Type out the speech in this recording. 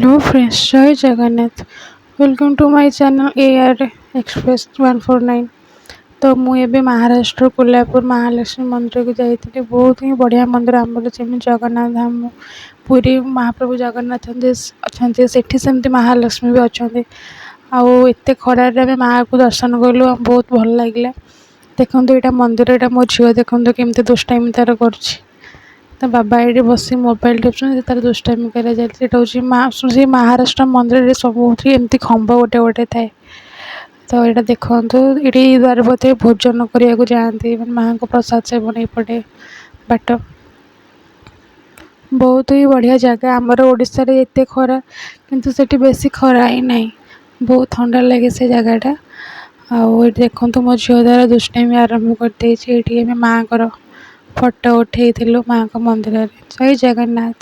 Hello friends, Jay Jagannath. Welcome to my channel AR Express 149। ତ ମୁଁ ଏବେ ମହାରାଷ୍ଟ୍ର କୋଲ୍ହାପୁର ମହାଲକ୍ଷ୍ମୀ ମନ୍ଦିରକୁ ଯାଇଥିଲି। ବହୁତ ହିଁ ବଢ଼ିଆ ମନ୍ଦିର। ଆମର ଯେମିତି ଜଗନ୍ନାଥ ଧାମ ପୁରୀ, ମହାପ୍ରଭୁ ଜଗନ୍ନାଥ ଅଛନ୍ତି, ସେଠି ସେମିତି ମହାଲକ୍ଷ୍ମୀ ବି ଅଛନ୍ତି। ଆଉ ଏତେ ଖରାରେ ଆମେ ମାଆକୁ ଦର୍ଶନ କଲୁ ଆଉ ବହୁତ ଭଲ ଲାଗିଲା। ଦେଖନ୍ତୁ, ଏଇଟା ମନ୍ଦିର। ଏଇଟା ମୋ ଝିଅ, ଦେଖନ୍ତୁ କେମିତି ଦୁଷ୍ଟାମି ତାର କରୁଛି। ତା ବାବା ଏଇଠି ବସି ମୋବାଇଲ ଟିପୁଛନ୍ତି, ସେ ତାର ଦୁଷ୍ଟାମି କରିବା ଚାଲିଛି। ଏଇଟା ହେଉଛି ମା ସେ ମହାରାଷ୍ଟ୍ର ମନ୍ଦିରରେ ସବୁଠି ଏମିତି ଖମ୍ବ ଗୋଟେ ଗୋଟେ ଥାଏ। ତ ଏଇଟା ଦେଖନ୍ତୁ, ଏଇଠି ଦ୍ୱାର ବୋଧେ ଭୋଜନ କରିବାକୁ ଯାଆନ୍ତି, ମାନେ ମାଆଙ୍କ ପ୍ରସାଦ ସେବନ ଏପଟେ ବାଟ। ବହୁତ ହି ବଢ଼ିଆ ଜାଗା। ଆମର ଓଡ଼ିଶାରେ ଏତେ ଖରା, କିନ୍ତୁ ସେଠି ବେଶୀ ଖରା ହିଁ ନାହିଁ। ବହୁତ ଥଣ୍ଡା ଲାଗେ ସେ ଜାଗାଟା। ଆଉ ଏଇଠି ଦେଖନ୍ତୁ, ମୋ ଝିଅ ତାର ଦୁଷ୍ଟାମି ଆରମ୍ଭ କରିଦେଇଛି। ଏଇଠି ଆମେ ମାଆଙ୍କର ଫଟୋ ଉଠେଇଥିଲୁ ମାଆଙ୍କ ମନ୍ଦିରରେ। ଜୟ ଜଗନ୍ନାଥ।